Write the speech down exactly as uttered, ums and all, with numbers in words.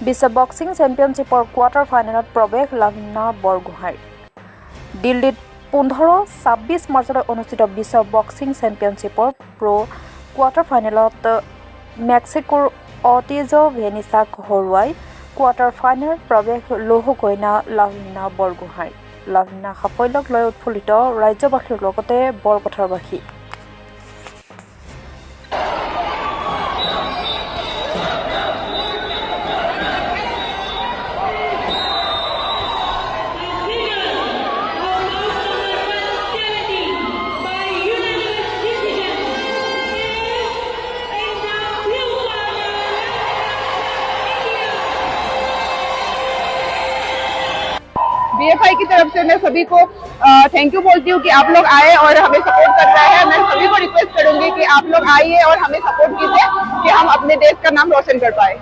বিশ্ব বক্সিং চেম্পিয়নশ্বিপৰ কোৱাৰ্টাৰ ফাইনেলত প্ৰৱেশ লাভলীনা বৰগোহাঁইৰ। দিল্লীত পোন্ধৰ ছাব্বিছ মাৰ্চলৈ অনুষ্ঠিত বিশ্ব বক্সিং চেম্পিয়নশ্বিপৰ প্ৰ' কোৱাৰ্টাৰ ফাইনেলত মেক্সিকোৰ অৰ্টিজো ভেনিচাক হৰুৱাই কোৱাৰ্টাৰ ফাইনেলত প্ৰৱেশ লহ কইনা লাভলীনা বৰগোহাঁই। লাভলীনা সাফল্যক লৈ উৎফুল্লিত ৰাজ্যবাসীৰ লগতে বৰপথাৰবাসী। बीएफआई की तरफ से मैं सभी को थैंक यू बोलती हूँ कि आप लोग आए और हमें सपोर्ट कर रहे हैं। मैं सभी को रिक्वेस्ट करूंगी कि आप लोग आइए और हमें सपोर्ट कीजिए कि हम अपने देश का नाम रोशन कर पाए।